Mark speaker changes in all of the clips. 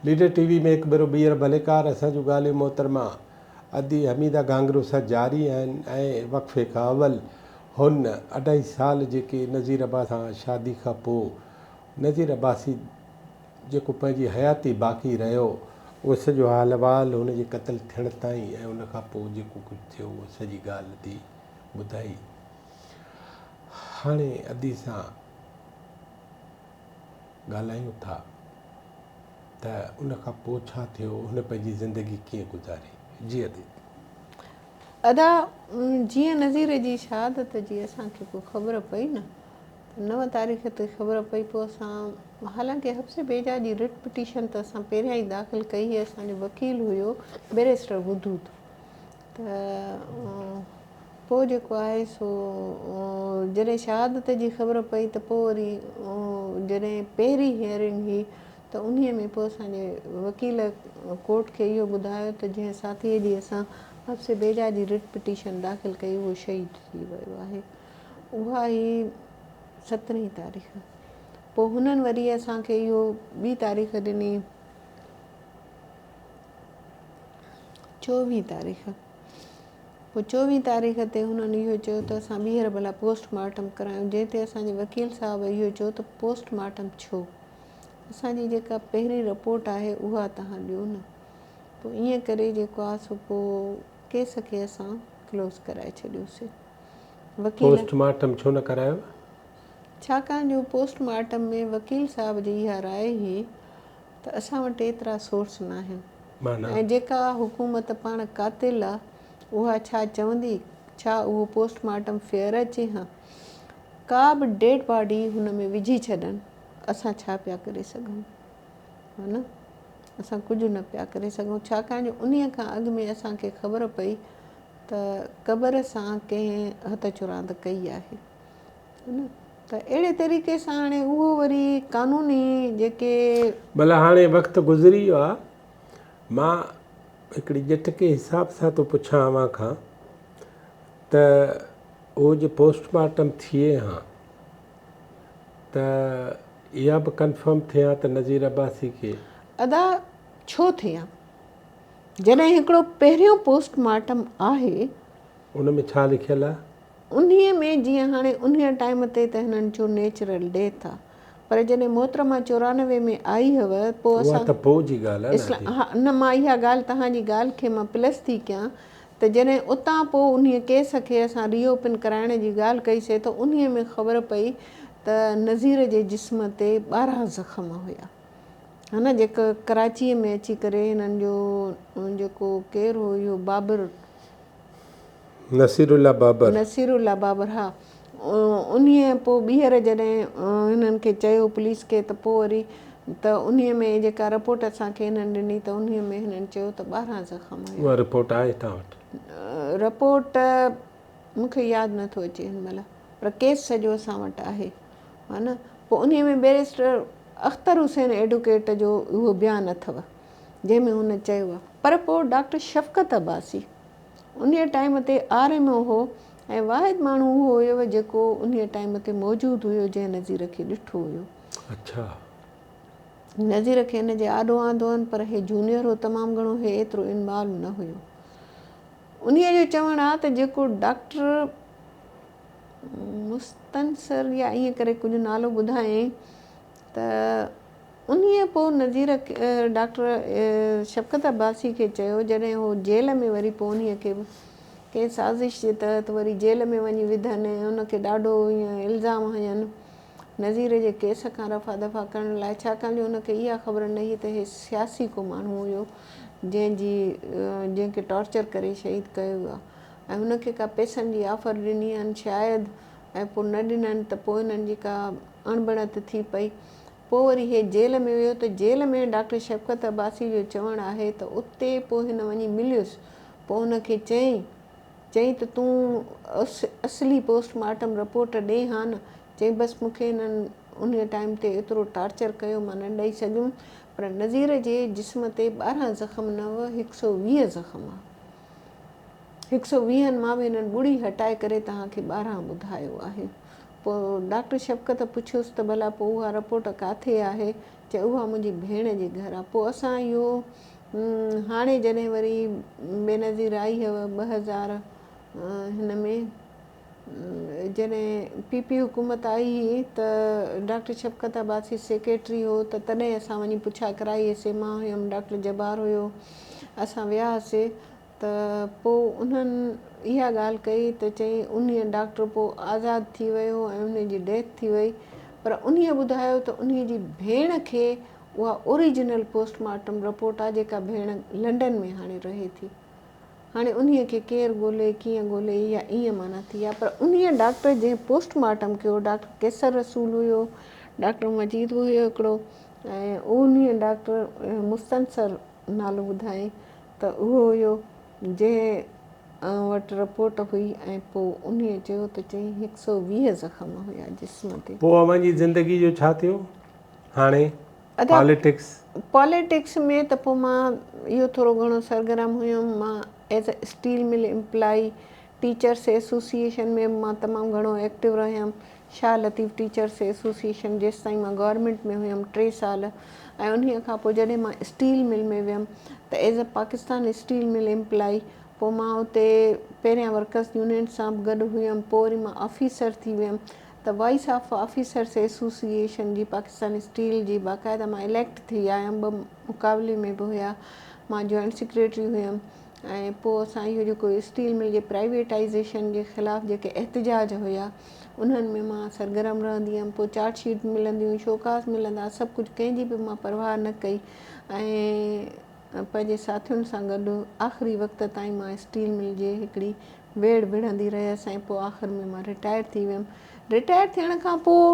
Speaker 1: Leader ٽي V ۾ هڪ ڀيرو ٻيهر ڀليڪار اسان جون ڳالهيون محترمه ادي حميده گهانگهرو سان جاري آهن ۽ وقفي کان اول هن اڍائي سال جيڪي نذير عباسي سان شادي کان پوء نذير عباسي جيڪو پنهنجي حياتي باقي رهيو اهو سڄو حال احوال هن جي قتل ٿيڻ تائين ۽ ان کان پوء جيڪو ڪجهه ٿيو اهو سڄي ڳالهه ادي ٻڌائي هاڻي ادي سان ڳالهايون ٿا ته ان کان پوء ڇا ٿيو، هن پنهنجي زندگي ڪيئن گذاري؟ جي ادي.
Speaker 2: ادا جيئن نذير جي شهادت جي اسان کي ڪو خبر پئي نه ته نو تاريخ تي خبر پئي پوء اسان حالانڪه حبس بيجا جي رٽ پٽيشن ته اسان پهريان ئي داخل ڪئي هئي اسان جو وڪيل هيو بئريسٽر ودود ته پوء جيڪو آهي سو جڏهن شهادت جي خبر پئي ته پوء وري جڏهن پهرين هيئرنگ هئي ته انهيء ۾ پوء اسان جي وڪيل ڪورٽ کي اهو ٻڌايو ته جنهن ساٿيء جي اسان حبس بيجا جي رٽ پٽيشن داخل ڪئي اهو شهيد ٿي ويو آهي. اها هئي سترهين تاريخ. پوء هنن وري اسان کي اهو ٻي تاريخ ڏني چوويهين تاريخ. پوء چوويهين تاريخ تي هنن اهو چيو ته اسان ٻيهر ڀلا پوسٽ مارٽم ڪرايون جنهن تي اسان جي وڪيل صاحب اهو چيو ته پوسٽ مارٽم ڇو؟ اسان جي جيڪا پهرين رپورٽ آهي اها توهان ڏيو نه. پوء ائين ڪري جيڪو آهي سو پوء ڪيس کي اسان ڪلوز ڪرائي ڇڏيوسين. وڪيل.
Speaker 1: پوسٽ مارٽم ڇو نه ڪرايو؟
Speaker 2: ڇاڪاڻ جو پوسٽ مارٽم ۾ وڪيل صاحب جي اها راء هئي ته اسان وٽ ايترا سورس ناهن ۽ جيڪا حڪومت پاڻ قاتل آ اها ڇا چوندي ڇا اهو پوسٽ مارٽم فيئر اچي ها ڪا به ڊيڊ باڊي هن ۾ وجهي ڇڏن اسان ڇا پيا ڪري سگهون ها نه اسان ڪجهه نه پيا ڪري سگهون ڇاڪاڻ جو انهي کان اڳ ۾ اسان کي خبر پئي ته قبر سان ڪنهن هٿ چراند ڪئي آهي نه ته اهڙي طريقي سان هاڻي اهو وري قانوني جيڪي.
Speaker 1: ڀلا هاڻي وقت گذري ويو آ مان هڪڙي ڄٽڪي حساب سان ٿو پڇان اوهان کان ته اهو جي پوسٽ مارٽم ٿئي ها ته اها به ڪنفرم ٿئي ها ته نذير عباسي کي.
Speaker 2: ادا ڇو ٿئي ها جڏهن هڪڙو پهريون پوسٽ مارٽم آهي.
Speaker 1: ان ۾ ڇا لکيل آ؟
Speaker 2: انهيء ۾ جيئن هاڻي انهيء ٽائيم تي ته هنن چيو نيچرل ڊيٿ آ پر جڏهن محترمه 94 ۾ آئي هئ پوء
Speaker 1: اها
Speaker 2: اسان
Speaker 1: ته پوء جي ڳالهه آ نه ادي.
Speaker 2: ها نه مان اها ڳالهه توهان جي ڳالهه کي مان پلس ٿي ڪيان ته جڏهن اتان پوء انهيء ڪيس کي اسان ري اوپن ڪرائڻ جي ڳالهه ڪئي سي ته انهيء ۾ خبر پئي ته نذير جي جسم تي 12 زخم هيا ها نه جيڪا ڪراچيء ۾ اچي ڪري هنن جو جيڪو ڪير هو اهو بابر
Speaker 1: نصير الله بابر.
Speaker 2: نصير الله بابر ها انهيء پوء ٻيهر جڏهن هنن کي چيو پوليس کي ته پوء وري ته انهيء ۾ جيڪا رپورٽ اسان کي هنن ڏني ته انهيء ۾ هنن چيو ته 12 زخم هيا.
Speaker 1: اها رپورٽ آهي توهان وٽ؟
Speaker 2: رپورٽ مون کي ياد نه ٿو اچي هن مهل پر ڪيس سڄو اسان وٽ آهي ها نه پوء انهيء ۾ بئريسٽر اختر حسين ايڊوڪيٽ جو اهو بيان اٿو جنهن ۾ هن چيو آهي پر پوء ڊاڪٽر شفقت عباسي انهيء ٽائيم تي آر ايم او هو ۽ واحد ماڻهو اهو هيو جيڪو انهيء ٽائيم تي موجود هيو جنهن نذير کي ڏٺو هيو.
Speaker 1: اڇا.
Speaker 2: نذير کي هن جي آڏو آندو هن پر هي جونيئر هو تمام گهڻو هي ايترو انوالو نه هيو. انهيء جو چوڻ آ ته جيڪو ڊاڪٽر مستنصر يا ائين ڪري ڪجهه نالو ٻڌايائين ته انهيء پوء نذير ڊاڪٽر شفقت عباسي کي چيو، جڏهن هو جيل ۾ وري پوء انهيء کي به ڪنهن سازش جي تحت وري جيل ۾ وڃي وڌن ۽ ان کي ڏاڍو ائين الزام هنين نذير جي ڪيس کان رفع دفع ڪرڻ لاء، ڇاڪاڻ جو ان کي اها خبر نه هئي ته هي سياسي ڪو ماڻهو هيو جنهن جي جنهن کي ٽارچر ڪري شهيد ڪيو ويو آهي ۽ هن کي ڪا پئسن جي آفر ڏني هئن شايد ۽ پوء نه ڏنن ته پوء هنن جي ڪا اڻبڻت ٿي پئي. پوء وري هي جيل ۾ ويو ته جيل ۾ ڊاڪٽر شفقت عباسي جو چوڻ آهي ته اتي پوء هن وڃي مليس پوء هن کي چيائين چيائين ته تون اصلي پوسٽ مارٽم رپورٽ ڏي ها نه چيائين بس مون کي هنن انهيء ٽائيم تي ايترو ٽارچر ڪيو مان نه ڏئي سگهيم پر نذير جي جسم تي 12 زخم نه هئا 120 زخم هئا هڪ سئو ويهن مان به هنن ٻڙي هٽائي ڪري توهان کي 12 ٻڌايو آهي. پوء ڊاڪٽر شفقت پڇيس ته ڀلا پوء اها رپورٽ ڪاٿي آهي؟ چي اها منهنجي ڀيڻ جي گهر آ. پوء اسان اهو هاڻي جڏهن وري بينظير آئي هئ 2000 هن ۾ جڏهن پي پي حڪومت آئي هئي ته ڊاڪٽر شفقت عباسي سيڪريٽري هو ته تڏهن اسان وڃي پڇا ڪرائي هئسي مان هيم ڊاڪٽر جبار هيو اسان ويا هئسي ته پوء انهن اها ڳالهه ڪئي ته چئين انهيء ڊاڪٽر پوء آزاد ٿي ويو ۽ انهيء جي ڊيٿ ٿي وئي پر انهيء ٻڌايو ته انهيء جي ڀيڻ کي اها اوريجنل پوسٽ مارٽم رپورٽ آهي جيڪا ڀيڻ لنڊن ۾ هاڻي رهي ٿي. هاڻي انهيء کي ڪير ڳولي ڪيئن ڳولي اها ائين معنيٰ ٿي آهي پر انهيء ڊاڪٽر جنهن پوسٽ مارٽم ڪيو ڊاڪٽر قيصر رسول هيو ڊاڪٽر مجيد به هيو هڪڙو ۽ انهيء ڊاڪٽر مستنصر نالو ٻڌائين ته اهو هيو جنهن وٽ رپورٽ هئي ۽ پوء انهيء چيو ته چئين هڪ سئو 20 زخم هيا جسم تي.
Speaker 1: پوء اوهان جي زندگي جو ڇا ٿيو؟ هاڻي
Speaker 2: ادا
Speaker 1: پاليٽڪس؟
Speaker 2: پاليٽڪس ۾ ته پوء مان اهو ٿورو گهڻو سرگرم هيم. مان as a steel mill employee teachers association ۾ به مان تمام گهڻو ايڪٽو رهيم. شاهه لطيف ٽيچرس ايسوسيئيشن جيستائين مان گورنمينٽ ۾ هيم ٽي سال ۽ انهيء کان پوء جڏهن مان اسٽيل مل ۾ ويم ته as a Pakistan steel mill employee پوء مان اتي پهريان ورڪرس يونين سان به گڏ هيم پوء وري مان آفيسر ٿي ويم ته وائيس آف آفيسرس ايسوسيئيشن جي پاڪستان اسٽيل جي باقاعده مان اليڪٽ ٿي آيم ٻه مقابلي ۾ به هيا مان جوائنٽ سيڪريٽري هيم ۽ پوء اسان اهو جيڪو اسٽيل مل جي پرائيويٽائيزيشن جي خلاف جيڪي احتجاج هيا انهن ۾ مان سرگرم رهندي هيم پوء چارج شيٽ ملنديون هيون شوڪاز ملندا سڀ ڪجهه ڪنهن جي به مان پرواهه نه ڪئي ۽ پنهنجي ساٿين سان گڏ آخري وقت تائين مان اسٽيل مل جي هڪڙي ويڙهه وڙهندي رهيس ۽ پوء آخر ۾ مان رٽائر ٿي ويم رٽائر ٿيڻ کان پوء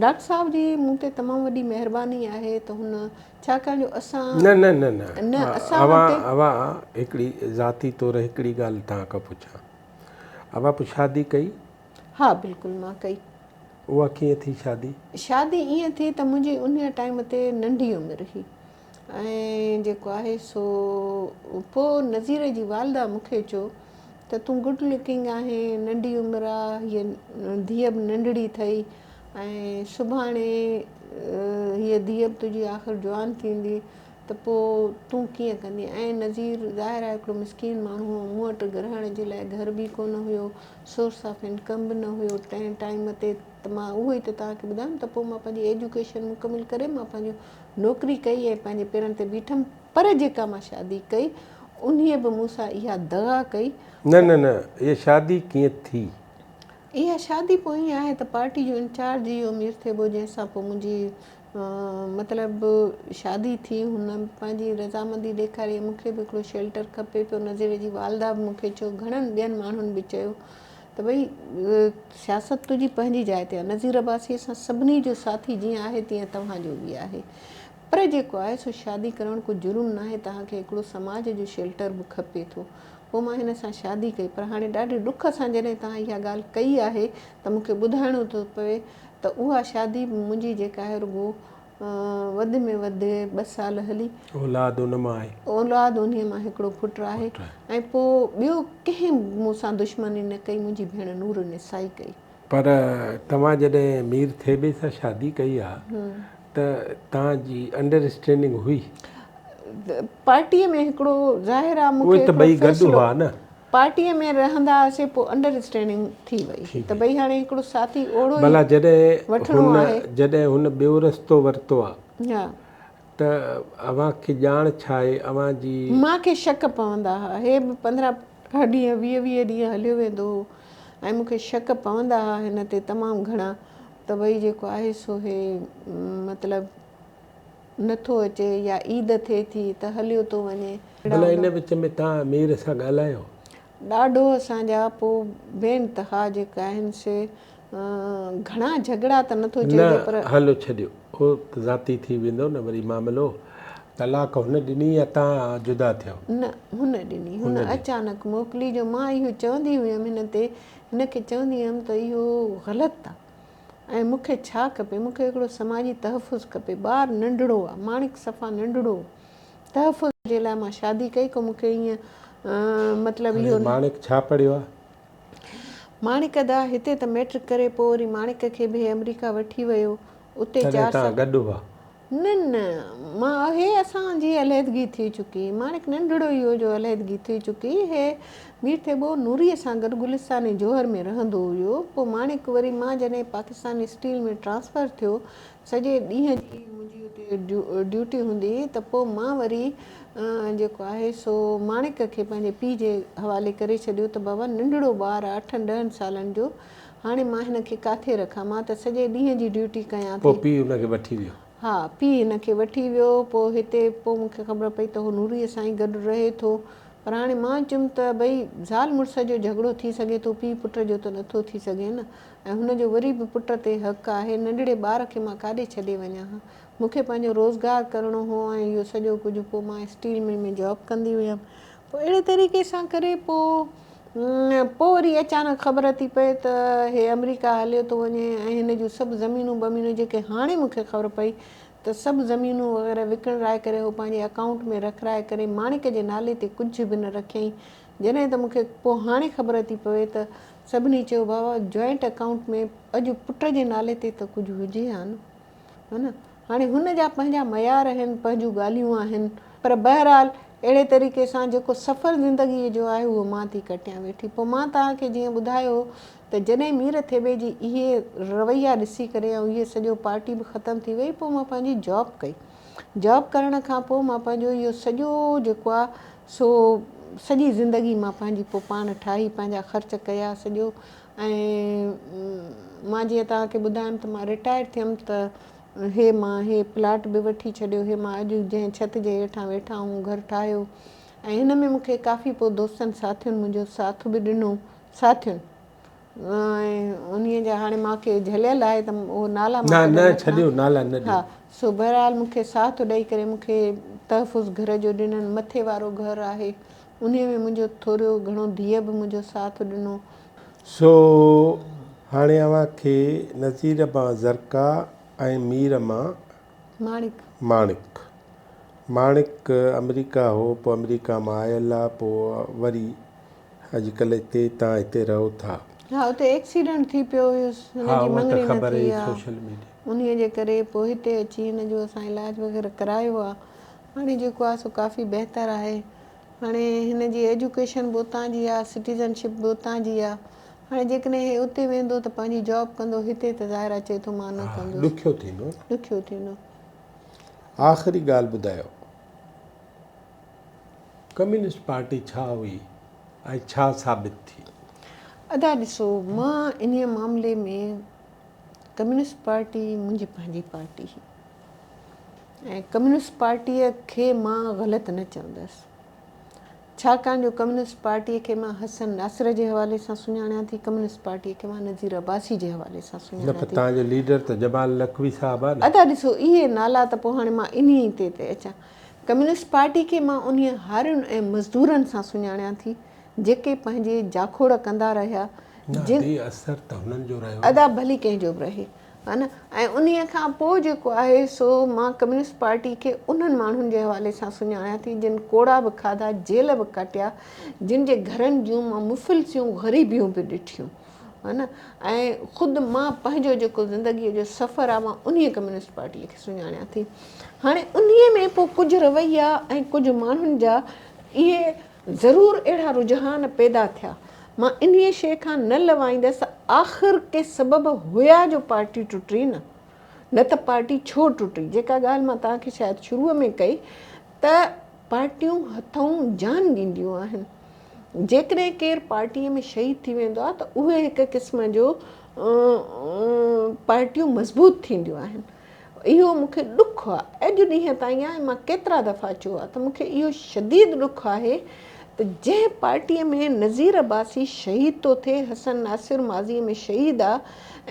Speaker 2: ڊاڪٽر صاحب جي مون تي تمام وڏي مهرباني آهي ته هن ڇاڪاڻ جو اسان
Speaker 1: نه نه نه نه
Speaker 2: نه اسان
Speaker 1: اوهان
Speaker 2: وٽ
Speaker 1: اوهان هڪڙي ذاتي طور هڪڙي ڳالهه توهان کان پڇان اوهان پوء شادي ڪئي؟
Speaker 2: ها بلڪل مان ڪئي.
Speaker 1: اها ڪيئن ٿي شادي؟
Speaker 2: شادي ائين ٿي ته منهنجي انهيء ٽائيم تي ننڍي عمر هئي ۽ جيڪو آهي سو پوء نذير جي والده مون کي چيو ته تون گڊ لڪنگ آهين ننڍي عمر آ هيء ڌيء به ننڍڙي اٿئي ۽ سڀاڻي هيء ڌيء به تنهنجي آخر جوان ٿيندي ته پوء تون ڪيئن ڪندين؟ ۽ نذير ظاهر آهي هڪڙو مسڪين ماڻهو هو، مون وٽ رهڻ جي لاء گهر به ڪونه هيو، سورس آف انڪم به نه هيو تنهن ٽائيم تي ته مان اهو ئي ته توهان کي ٻڌايم ته پوء مان پنهنجي ايجوڪيشن مڪمل ڪري مان پنهنجو نوڪري ڪئي ۽ پنهنجي پيرن تي بيٺم پر جيڪا مان شادي ڪئي انهيء به مون سان اها دغا ڪئي
Speaker 1: نه نه نه اها شادي ڪيئن ٿي؟
Speaker 2: اها شادي پوء ائين آهي ته پارٽي جو انچارج اهو مير ٿيٻو جنهن سان پوء منهنجي مطلب شادي ٿي هن به پنهنجي رضامندي ڏيکاري ۽ مون کي به هڪڙو شيلٽر کپي پيو نذير جي والده به مون کي چيو گهڻن ٻين ماڻهن به چيو ته ڀئي سياست تنهنجي پنهنجي جاء تي آهي نذير عباسي سان سڀني جو ساٿي جيئن آهي تيئن توهان جو به آهي پر جيڪو آهي سو شادي ڪرڻ ڪو جرم ناهي توهان کي هڪڙو سماج جو شيلٽر به کپي ٿو پوء مان هن سان شادي ڪئي پر هاڻي ڏاڍي ڏک سان جڏهن توهان اها ڳالهه ڪئي آهي ته مون کي ٻڌائڻو ٿو پوي ته اها شادي به منهنجي جيڪا آهي رڳو وڌ ۾ وڌ ٻه سال هلي.
Speaker 1: اولاد ان مان آهي.
Speaker 2: اولاد انهيء مان هڪڙو پٽ آهي ۽ پوء ٻيو ڪنهن به مون سان دشمني نه ڪئي منهنجي ڀيڻ نور نسائي ڪئي.
Speaker 1: پر توهان جڏهن مير ٿيٻي سان شادي ڪئي ها ته توهان جي انڊر اسٽينڊنگ هئي؟
Speaker 2: پارٽيء ۾ هڪڙو ظاهر آ مون کي
Speaker 1: اهي ته
Speaker 2: هڪڙو
Speaker 1: ٻئي گڏ
Speaker 2: فيصلو
Speaker 1: هئا نه.
Speaker 2: پارٽيء ۾ رهندا هئاسين پوء انڊر اسٽينڊنگ ٿي وئي
Speaker 1: ٿي
Speaker 2: ته
Speaker 1: وئي.
Speaker 2: ڀئي هاڻي هڪڙو ساٿي اوڙو ئي
Speaker 1: ڀلا جڏهن
Speaker 2: وٺڻو
Speaker 1: هن
Speaker 2: آهي.
Speaker 1: جڏهن هن ٻيو رستو ورتو آ
Speaker 2: ها.
Speaker 1: ته اوهان کي ڄاڻ ڇا آهي اوهان جي.
Speaker 2: مان کي شڪ پوندا ها. هي به 15 ڏينهن 20 20 ڏينهن هليو ويندو هو ۽ مون کي شڪ پوندا ها هن تي تمام گهڻا ته ڀئي جيڪو آهي سو هي مطلب نه ٿو اچي يا عيد ٿئي ٿي ته هليو ٿو وڃي.
Speaker 1: ڀلا ان وچ ۾ توهان مير سان ڳالهايو؟
Speaker 2: ڏاڍو اسان جا پوء بي انتها جيڪا آهن سي گهڻا جهڳڙا ته نه ٿو چئجي پر.
Speaker 1: نه هلو ڇڏيو اهو ته ذاتي ٿي ويندو نه وري معاملو. طلاق هن ڏني يا توهان جدا ٿيو؟
Speaker 2: نه هن ڏني. هن اچانڪ موڪلي جو مان اهو چوندي هيم هن تي هن کي چوندي هيم ته اهو غلط آ. ۽ مون کي ڇا کپي؟ مون کي هڪڙو سماجي تحفظ کپي. ٻار ننڍڙو آ، ماڻڪ صفا ننڍڙو هو. تحفظ جي لاء مان شادي ڪئي، ڪو مون کي ائين مطلب
Speaker 1: هاڻي
Speaker 2: اهو.
Speaker 1: ماڻڪ ڇا پڙهيو آ؟
Speaker 2: ماڻڪ ادا هتي ته مئٽرڪ ڪري پوء وري ماڻڪ کي به آمريڪا وٺي ويو. اتي
Speaker 1: تڏهن
Speaker 2: چار
Speaker 1: توهان
Speaker 2: سال.
Speaker 1: گڏ هئا؟
Speaker 2: نه نه مان هي اسان جي عليحدگي ٿي چڪي هئي. ماڻڪ ننڍڙو ئي هو جو عليحدگي ٿي چڪي هئي. هي مير ٿيٻو نوريء سان گڏ گلستان جوهر ۾ رهندو هيو. پوء ماڻڪ وري مان جڏهن پاڪستان اسٽيل ۾ ٽرانسفر ٿيو سڄي ڏينهن جي منهنجي اتي ڊيوٽي هوندي هئي ته پوء مان وري جيڪو آهي سو ماڻڪ کي پنهنجي پيء جي حوالي ڪري ڇڏيو ته بابا ننڍڙو ٻار آهي اٺن ڏهن سالن جو هاڻي مان هن کي ڪاٿي رکان، مان ته سڄي ڏينهن جي ڊيوٽي ڪيان ٿي.
Speaker 1: پوء پيء هن کي وٺي ويو.
Speaker 2: ها، پيء هن کي وٺي ويو. پوء هتي پوء مون کي خبر پئي ته هو نوريء سان ئي گڏ رهي ٿو. پر هاڻي مان چيم ته ڀئي زال مڙس جو جهڳڙو ٿي سگهي ٿو، پيء پٽ جو ته نٿو ٿي سگهي نه. ۽ هن جو وري به پٽ تي حق آهي. ننڍڙي ٻار کي مان ڪاڏي ڇڏي وڃان ها. مون کي پنهنجو روزگار ڪرڻو هو ۽ اهو سڄو ڪجهه. پوء مان اسٽيل مل ۾ جاب ڪندي هيم. پوء اهڙي طريقي سان ڪري پوء پوء وري اچانڪ خبر ٿي پئي ته هي آمريڪا هليو ٿو وڃي ۽ هن جون سڀ زمينون ٻمينون جيڪي هاڻي مون کي خبر پئي ته سڀ زمينون وغيره وڪڻرائي ڪري هو پنهنجي اڪائونٽ ۾ رکرائي ڪري ماڻڪ جي نالي تي ڪجهه به نه رکيائين جڏهن ته مون کي پوء هاڻي خبر ٿي پوي ته سڀني چيو بابا جوائنٽ اڪائونٽ ۾ اڄ پٽ جي نالي تي ته ڪجهه هجي ها نه. ها نه؟ هاڻي هن جا پنهنجا معيار آهن، پنهنجون ڳالهيون آهن، پر بهرحال اهڙي طريقي سان جيڪو سفر زندگيء جو آهي اهو مان ٿي ڪٽيان ويٺي. پوء مان توهان کي جيئن ٻڌايو هو ته جڏهن مير ٿيٻي جي اهي رويا ڏسي ڪري ۽ اهي سڄو پارٽي به ختم ٿي وئي پوء مان پنهنجي جاب ڪئي. جاب ڪرڻ کان پوء مان پنهنجو اهو سڄو جيڪو آهي سو سڄي زندگي مان پنهنجي پوء پاڻ ٺاهي پنهنجا خرچ ڪيا سڄو ۽ مان جيئن توهان کي ٻڌايم ته مان رٽائر ٿيم ته هي مان هي پلاٽ به وٺي ڇڏيو هي مان اڄ جنهن ڇت جي هيٺان ويٺا آهيون گهر ٺاهيو ۽ هن ۾ مون کي ڪافي پوء دوستن ساٿين منهنجو ساٿ به ڏنو ساٿين ۽ انهي جا هاڻي مان کي جهليل آهي ته اهو نالا مان
Speaker 1: نه
Speaker 2: ڪڏهن
Speaker 1: نه
Speaker 2: نه کڻان
Speaker 1: ڇڏيو نالا نه
Speaker 2: ها
Speaker 1: ڏيو.
Speaker 2: سو بهرحال مون کي ساٿ ڏئي ڪري مون کي تحفظ گهر جو ڏنن مٿي وارو گهر آهي انهيء ۾ منهنجو ٿورو گهڻو ڌيء به منهنجو ساٿ ڏنو.
Speaker 1: سو هاڻي اوهان کي نذير مان زرقا ۽ مير مان
Speaker 2: ماڻڪ.
Speaker 1: ماڻڪ. ماڻڪ آمريڪا هو، پوء آمريڪا مان آيل آ، پوء وري اڄڪلهه هتي تان هتي رهو ٿا.
Speaker 2: ها اتي ايڪسيڊنٽ ٿي پيو هيس، هن
Speaker 1: ها
Speaker 2: جي
Speaker 1: اها ته
Speaker 2: مڱڻي نه
Speaker 1: خبر
Speaker 2: ٿي
Speaker 1: هئي
Speaker 2: آ،
Speaker 1: سوشل ميڊيا.
Speaker 2: انهيء جي ڪري پوء هتي اچي هن جو اسان علاج وغيره ڪرايو آ، هاڻي جيڪو آ سو ڪافي بهتر آهي. هاڻي هن جي ايجوڪيشن به اتان جي آ، سٽيزن شپ به اتان جي آ. هاڻي جيڪڏهن هي اتي ويندو ته پنهنجي جاب ڪندو، هتي ته ظاهر آ چئي ٿو مان نه
Speaker 1: ها
Speaker 2: ڪندس.
Speaker 1: ڏکيو ٿيندو نه.
Speaker 2: ڏکيو ٿيندو.
Speaker 1: آخري ڳالهه ٻڌايو ڪميونسٽ پارٽي ڇا هئي ۽ ڇا ثابت ٿي؟
Speaker 2: ادا ڏسو مان انهيء معاملي ۾ ڪميونسٽ پارٽي منهنجي پنهنجي پارٽي هئي. ۽ ڪميونسٽ پارٽيء کي مان غلط نه چوندس، ڇاڪاڻ جو ڪميونسٽ پارٽيء کي مان حسن ناصر جي حوالي سان سڃاڻيان ٿي، ڪميونسٽ پارٽيء کي مان نذير عباسي جي حوالي سان
Speaker 1: نه
Speaker 2: سڃاڻيان
Speaker 1: پر
Speaker 2: ٿي.
Speaker 1: توهان جو ليڊر ته جمال نقوي صاحب آهي نه.
Speaker 2: ادا ڏسو اهي نالا ته پوء هاڻي مان انهيء تي تي اچان. ڪميونسٽ پارٽي کي مان انهيء هارين ۽ مزدورن سان سڃاڻيان ٿي، جيڪي پنهنجي جاکوڙ ڪندا رهيا،
Speaker 1: نه
Speaker 2: جن.
Speaker 1: ادي اثر ته هنن جو رهيو نه.
Speaker 2: ادا ڀلي ڪنهن جو به رهي. ها نه ۽ انهيء کان پوء جيڪو آهي سو مان ڪميونسٽ پارٽي کي انهن ماڻهن جي حوالي سان سڃاڻيان ٿي جن ڪوڙا به کاڌا، جيل به ڪاٽيا، جن جي گهرن جون مان مفلسيون غريبيون به ڏٺيون ها نه ۽ خود مان پنهنجو جيڪو زندگيء جو سفر آهي مان انهيء ڪميونسٽ پارٽيء کي سڃاڻيان ٿي. هاڻي انهيء ۾ پوء ڪجهه رويا ۽ ڪجهه ماڻهن جا اهي ضرور اهڙا رجحان پيدا ٿيا. مان انهيء شيء کان نه لوائيندس ته آخر ڪي سبب هيا جو پارٽي ٽٽي نه، نه ته پارٽي ڇو ٽٽي؟ جيڪا ڳالهه مان توهان کي شايد شروع ۾ ڪئي ته پارٽيون هٿئون جان ڏينديون آهن. جيڪڏهن ڪير پارٽيء ۾ شهيد ٿي ويندو آهي ته اهي هڪ قسم جو پارٽيون مضبوط ٿينديون آهن. اهو مون کي ڏک آ اڄ ڏينهن تائين آ ۽ مان ڪيترا دفعا چيو آ ته مون کي اهو شديد ڏک آهي ته جنهن پارٽيء ۾ نذير عباسي شهيد ٿو ٿئي، حسن ناصر ماضيء ۾ شهيد آ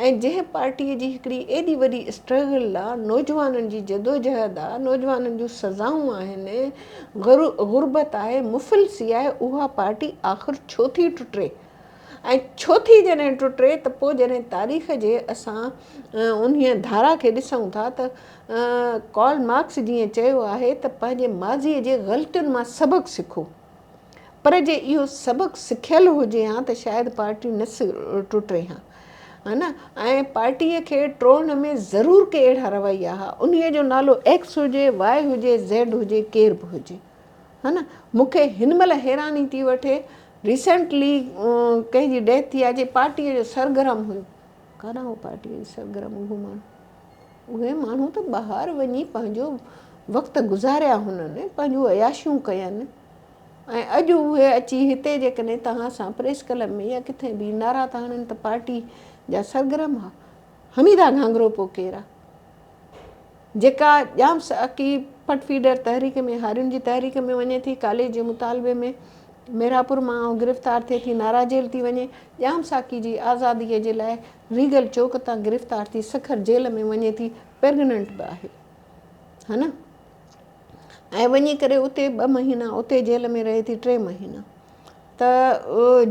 Speaker 2: ۽ جنهن پارٽيء جي هڪڙي ايڏي وڏي اسٽرگل آ، نوجوانن جي جدوجهد آ، نوجوانن جون سزائون آهن، غربت آهي، مفلسي آهي، اها پارٽي آخر ڇو ٿي ٽٽي؟ ۽ ڇو ٿي جڏهن ٽٽي ته پوء جڏهن تاريخ جي اسان انهيء ڌارا کي ڏسون ٿا ته ڪارل مارڪس جيئن چيو آهي ته پنهنجي ماضيء جي غلطين مان سبق سکو پر جي اهو سبق سکيل هجي هان ته شايد پارٽي نه ٽٽي هان. ها نه ۽ پارٽيء کي ٽوڙڻ ۾ ضرور ڪي اهڙا رويا ها انهيء جو نالو ايڪس هجي واء هجي زيڊ هجي ڪير به هجي ها نه مون کي هن مهل حيراني ٿي وٺي ريسينٽلي ڪنهن جي ڊيٿ ٿي آهي جي پارٽيء جو سرگرم هيو ڪاڏانهن هو پارٽيء جو سرگرم اهو ماڻهو اهي ماڻهو ته ٻاهر وڃي پنهنجو وقت گذاريا هنن پنهنجون عياشيون ڪين ۽ اڄ اهي اچي هتي جيڪڏهن توهان سان پريس ڪلب ۾ يا ڪٿي به نعرا ٿا هڻن ته پارٽي جا سرگرم ها حميده گهانگهرو پوء ڪير آ جيڪا ڄام ساقي ڦٽ فيڊر تحريڪ ۾ هارين جي تحريڪ ۾ وڃي ٿي ڪاليج جي مطالبي ۾ ميراپور مان گرفتار ٿئي ٿي نارا جيل ٿي وڃي ڄام ساقي جي آزادي جي لاء ريگل چوڪ تان گرفتار ٿي سکر جيل ۾ وڃي ٿي پريگننٽ به آهي ها نه ۽ وڃي ڪري اتي ٻه مهينا اتي جيل ۾ رهي ٿي ٽي مهينا ته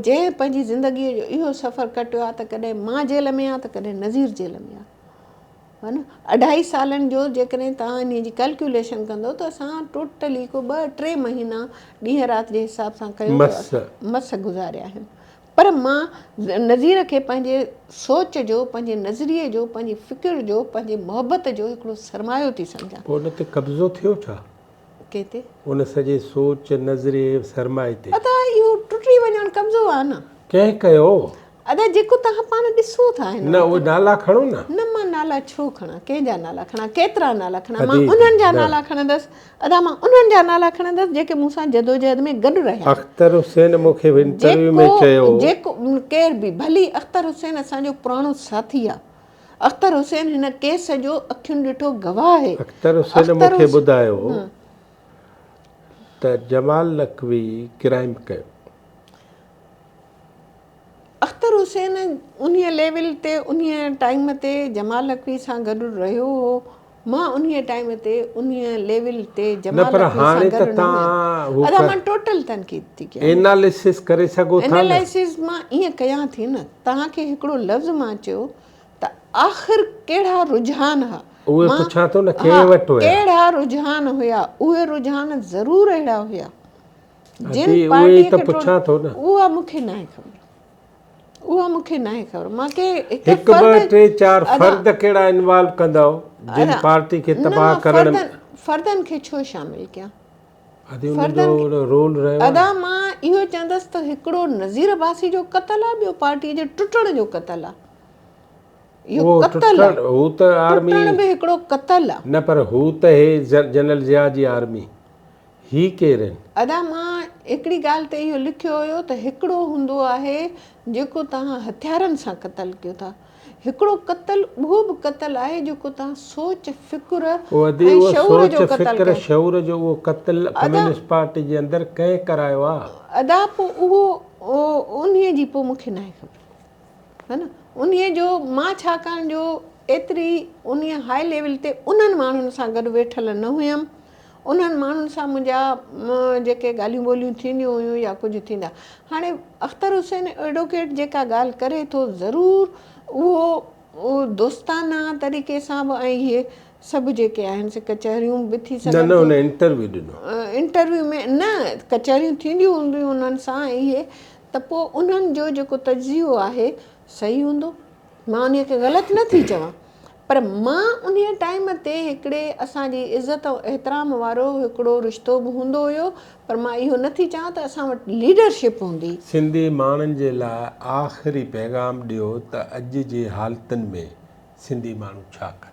Speaker 2: جنهن پنهنجي زندگيء جو اهو سفر ڪٽيو آهي ته ڪڏهن مان جيل ۾ آهيان ته ڪڏهن نذير جيل ۾ آهي ها نه اڍائي سالن جو جيڪڏهن توهان انهي جي ڪلڪيوليشن ڪندو ته اسان ٽوٽلي ڪو ٻه ٽي مهينا ڏينهن رات جي حساب سان ڪيو ته مس گذاريا آهن پر مان نذير کي پنهنجي سوچ جو، پنهنجي نظريي جو، پنهنجي فڪر جو، پنهنجي محبت جو هڪڙو سرمايو ٿي سمجهان.
Speaker 1: پوء ان تي قبضو ٿيو ڇا؟
Speaker 2: ڪنهن تي؟
Speaker 1: ان سڄي سوچ، نظريي، سرمائي تي.
Speaker 2: ادا اهو ٽٽي وڃڻ قبضو آ نه.
Speaker 1: ڪنهن ڪيو؟
Speaker 2: ادا جيڪو توهان پاڻ ڏسو ٿا هن
Speaker 1: نه اهي نالا کڻو نه.
Speaker 2: نه مان نالا ڇو کڻان؟ ڪنهن جا نالا کڻان؟ ڪيترا نالا کڻان؟ مان انهن جا نالا کڻندس ادا مان انهن جا نالا کڻندس جيڪي مون سان جدوجهد ۾ گڏ رهيا.
Speaker 1: اختر حسين مون کي انٽرويو ۾ چيو.
Speaker 2: جيڪو ڪير به ڀلي اختر حسين اسان جو پراڻو ساٿي آ. اختر حسين هن ڪيس جو اکين ڏٺو گواهه آهي.
Speaker 1: اختر حسين مون کي ٻڌايو ته جمال نقوي ڪرائيم ڪيو.
Speaker 2: اختر حسين انهيء ليول تي انهيء ٽائيم تي جمال نقوي سان گڏ رهيو هو، مان انهيء ٽائيم تي انهيء ليول تي
Speaker 1: نه
Speaker 2: جمال
Speaker 1: پر
Speaker 2: نقوي سان
Speaker 1: هاڻي ته
Speaker 2: گڏ نه
Speaker 1: تان
Speaker 2: هيم.
Speaker 1: هو
Speaker 2: ادا مان ٽوٽل تنقيد ٿي ڪيان.
Speaker 1: ايناليسس ڪري سگهو ٿا نه.
Speaker 2: اينالائسز مان ائين ڪيان ٿي نه، توهان کي هڪڙو لفظ مان چيو ته آخر ڪهڙا رجحان ها.
Speaker 1: اهي
Speaker 2: مان
Speaker 1: پڇان ٿو نه
Speaker 2: ها
Speaker 1: ڪنهن وٽ هيا.
Speaker 2: ڪهڙا رجحان هيا، اهي رجحان ضرور اهڙا هيا. جن
Speaker 1: ادي اهي ئي
Speaker 2: پارٽيء
Speaker 1: ته
Speaker 2: کي ٽوڙ
Speaker 1: پڇان ٿو نه.
Speaker 2: اها مون کي ناهي خبر. اها مون کي ناهي خبر. مان ڪي هڪ
Speaker 1: هڪ ٻه
Speaker 2: فرد
Speaker 1: ٽي چار
Speaker 2: ادا
Speaker 1: فرد ڪهڙا انوالو ڪندؤ جن
Speaker 2: ادا
Speaker 1: پارٽي کي
Speaker 2: نه
Speaker 1: تباهه
Speaker 2: مان
Speaker 1: ڪرڻ ۾.
Speaker 2: فردن فردن کي ڇو شامل ڪيان.
Speaker 1: ادي انهن
Speaker 2: فردن
Speaker 1: جو
Speaker 2: کي
Speaker 1: رول رهيو آهي
Speaker 2: ادا
Speaker 1: نه.
Speaker 2: مان اهو چوندس ته هڪڙو نذير عباسي جو قتل آ ٻيو پارٽي جي ٽٽڻ جو قتل آ. اهو
Speaker 1: اهو
Speaker 2: قتل آ.
Speaker 1: ٽٽڻ هو ته آرمي
Speaker 2: ٽٽڻ به هڪڙو قتل آ.
Speaker 1: نه پر هو ته هي جنرل ضياء جي آرمي. هي ڪير آهن؟
Speaker 2: ادا مان هڪڙي ڳالهه تي اهو لکيو هيو ته هڪڙو هوندو آهي جيڪو توهان هٿيارن سان قتل ڪيو ٿا هڪڙو قتل اهو به قتل آهي جيڪو توهان سوچ فڪر
Speaker 1: او ادي
Speaker 2: ۽
Speaker 1: اهو
Speaker 2: شعور
Speaker 1: سوچ
Speaker 2: جو قتل
Speaker 1: فڪر
Speaker 2: ڪيو
Speaker 1: شعور جو اهو قتل
Speaker 2: ادا
Speaker 1: ڪميونسٽ پارٽي جي اندر ڪنهن ڪرايو آ؟
Speaker 2: ادا پوء اهو انهي جي پوء مونکي ناهي خبر ها نه انهي جو مان ڇاڪاڻ جو ايتري انهي هاء ليول تي انهن ماڻهن سان گڏ ويٺل نه هيم انهن ماڻهن سان منهنجا جيڪي ڳالهيون ٻولهيون ٿينديون هيون يا ڪجهه ٿيندا هاڻي اختر حسين ايڊوڪيٽ جيڪا ڳالهه ڪري ٿو ضرور اهو دوستانه طريقي سان به ۽ اهي سڀ جيڪي آهن سي ڪچهريون به ٿي
Speaker 1: نه
Speaker 2: سگهن
Speaker 1: نه
Speaker 2: ٿيون
Speaker 1: هن انٽرويو ڏنو.
Speaker 2: انٽرويو ۾ نه ڪچهريون ٿينديون هونديون انهن سان ۽ اهي ته پوء انهن جو جيڪو تجزيو آهي صحيح هوندو مان انهي کي غلط نه ٿي چوان پر مان انهي ٽائيم تي هڪڙي اسان جي عزت ۽ احترام وارو هڪڙو رشتو به هوندو هيو پر مان اهو نه ٿي چوان ته اسان وٽ ليڊرشپ هوندي.
Speaker 1: سنڌي ماڻهن جي لاء آخري پيغام ڏيو ته اڄ جي حالتن ۾ سنڌي ماڻهو ڇا ڪن؟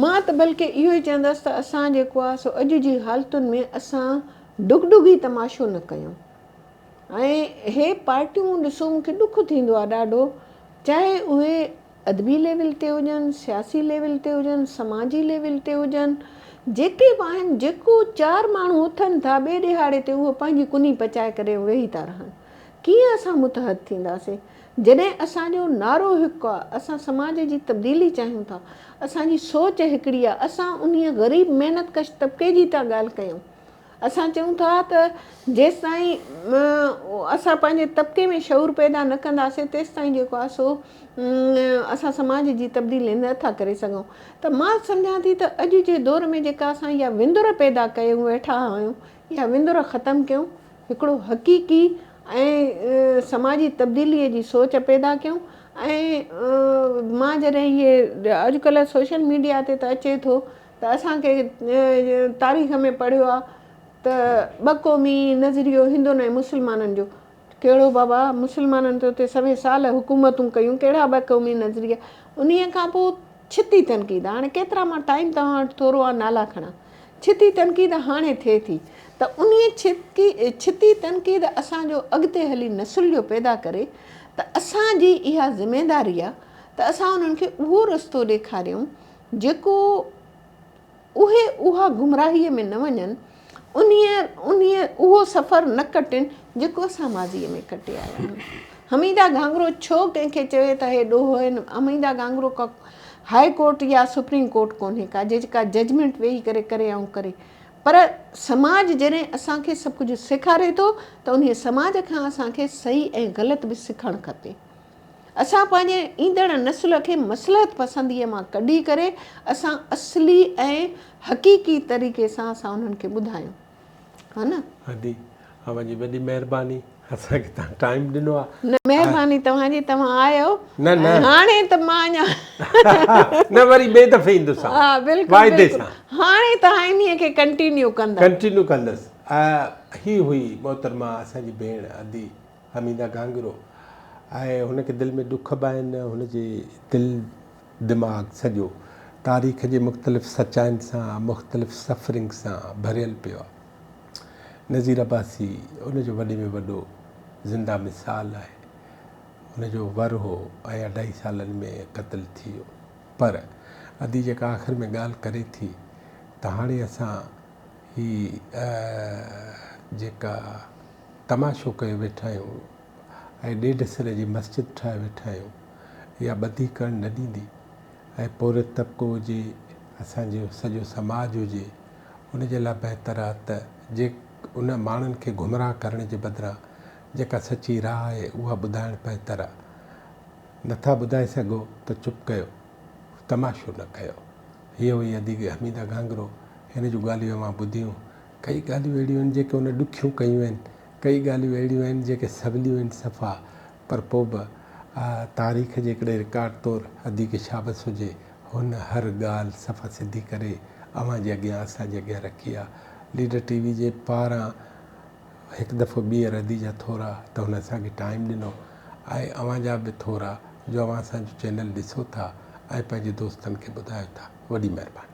Speaker 2: مان ته بلڪه اهو ئي چوندس ته اسان جيڪو آهي سو اڄ جي حالتن ۾ اسان ڊگڊگي تماشو نه ڪيون ۽ هي پارٽيون ڏسو مون کي ڏک ٿيندو آهي ڏاڍو چاهي اهي ادبي ليول تي هجن، سياسي ليول تي هجن، سماجي ليول تي هجن، جيڪي به آهن، جيڪو چار ماڻهو اٿن ٿا ٻئي ڏهاڙي تي اهو پنهنجي ڪني پچائي ڪري ويهي ٿا رهن. ڪيئن اسان متحد ٿينداسين؟ جڏهن اسان جو نعرو هڪ آ، اسان سماج جي تبديلي چاهيون ٿا، اسان جي سوچ هڪڙي آ، اسان انهيء غريب محنت ڪش طبقي جي ٿا ڳالهه ڪيون. اسان چئون ٿا ته جيستائين اسان پنهنجي طبقي ۾ شعور پيدا نه ڪنداسين تيستائين جيڪو آهي سو اسان سماج جي تبديلي نه ٿا ڪري سگهون ته مان سمجهان ٿي ته اڄ جي دور ۾ جيڪا اسان اها وندر پيدا ڪيون ويٺا آهيون اها وندر ختم ڪيون هڪڙو حقيقي ۽ سماجي تبديلي جي سوچ پيدا ڪيون ۽ مان جڏهن اهي اڄڪلهه سوشل ميڊيا تي ته اچي ٿو ته اسان کي تاريخ ۾ پڙهيو آ ته ٻه قومي نظريو هندن ۽ مسلمانن جو ڪهڙو بابا مسلمانن ته اتي سوين سال حڪومتون ڪيون ڪهڙا ٻه قومي نظريا انهي کان پوء ڇتي تنقيد هاڻي ڪيترا مان ٽائيم توهان وٽ ٿورو آ نالا کڻان ڇتي تنقيد هاڻي ٿئي ٿي ته انهي ڇتي ڇتي تنقيد اسان جو اڳتي هلي نسل جو پيدا ڪري ته اسان جي اها ذميداري آ ته اسان انهن کي اهو رستو ڏيکاريون جيڪو اهي اها گمراهيء ۾ نه وڃن، انهيء انهيء اهو سفر نه ڪٽين جيڪو اسان ماضيء ۾ ڪٽي آيا آهيون. حميده گهانگهرو ڇو ڪنهن کي چوي ته هي ڏوهه آهن؟ حميده گهانگهرو ڪا هاء ڪورٽ يا سپريم ڪورٽ ڪونهي ڪا جيڪا ججمينٽ ويهي ڪري ڪري ۽ ڪري. پر سماج جڏهن اسان کي سڀ ڪجهه سيکاري ٿو ته انهيء سماج کان اسان کي صحيح ۽ غلط به سکڻ کپي. اسان پنهنجي ايندڙ نسل کي مصلحت پسنديء مان ڪڍي ڪري اسان اصلي ۽ حقيقي طريقي سان اسان انهن کي ٻڌايون ها نه.
Speaker 1: ادي اوهان جي وڏي مهرباني اسان کي توهان ٽائيم ڏنو آ.
Speaker 2: نه مهرباني توهان جي توهان آيو
Speaker 1: نه نه
Speaker 2: هاڻي ته مان اڃا
Speaker 1: نه وري ٻئي دفعي ايندس
Speaker 2: ها بلڪل
Speaker 1: واعدي سان
Speaker 2: هاڻي توهان انهي کي ڪنٽينيو ڪندا.
Speaker 1: ڪنٽينيو ڪندس هي هئي محترمه اسان جي ڀيڻ ادي حميده گهانگهرو آهي هن کي دل ۾ ڏک به آهن هن جي دل دماغ سڄو تاريخ جي مختلف سچائين سان مختلف سفرنگ سان ڀريل پيو آهي نذير عباسي ان جو وڏي ۾ وڏو زنده مثال آهي هن جو ور هو ۽ اڍائي سالن ۾ قتل ٿي ويو پر ادي جيڪا آخر ۾ ڳالهه ڪري ٿي ته هاڻي اسان هي جيڪا تماشو ڪيو ويٺا آهيون ۽ ڏيڍ سر جي مسجد ٺاهي ويٺا آهيون اها ٻڌي ڪرڻ نه ڏيندي ۽ پورهيت طبقو هجي اسان جو سڄو سماج هجي ان جي لاء بهتر آهي ته جي ان ماڻهن کي گمراهه ڪرڻ جي بدران جيڪا سچي راهه آهي اها ٻڌائڻ بهتر آهي نٿا ٻڌائي سگهو ته چپ ڪيو تماشو نه ڪيو هيء هئي ادي حميده گهانگهرو هن جون ڳالهيون اوهان ٻڌيون ڪئي ڳالهيون اهڙيون آهن جيڪي هن ڏکيون ڪيون آهن، ڪئي ڳالهيون اهڙيون آهن جيڪي سوليون آهن صفا، پر پوء به تاريخ جي هڪڙي رڪارڊ طور ادي کي شابس هجي، هن هر ڳالهه صفا سڌي ڪري اوهان جي اڳيان اسان جي اڳيان رکي آ. ليڊر ٽي وي جي پاران هڪ دفعو ٻيهر ادي جا ٿورا ته هن اسان کي ٽائيم ڏنو ۽ اوهان جا به ٿورا جو اوهان اسان جو چينل ڏسو ٿا ۽ پنهنجي دوستن کي ٻڌايو ٿا. وڏي مهرباني.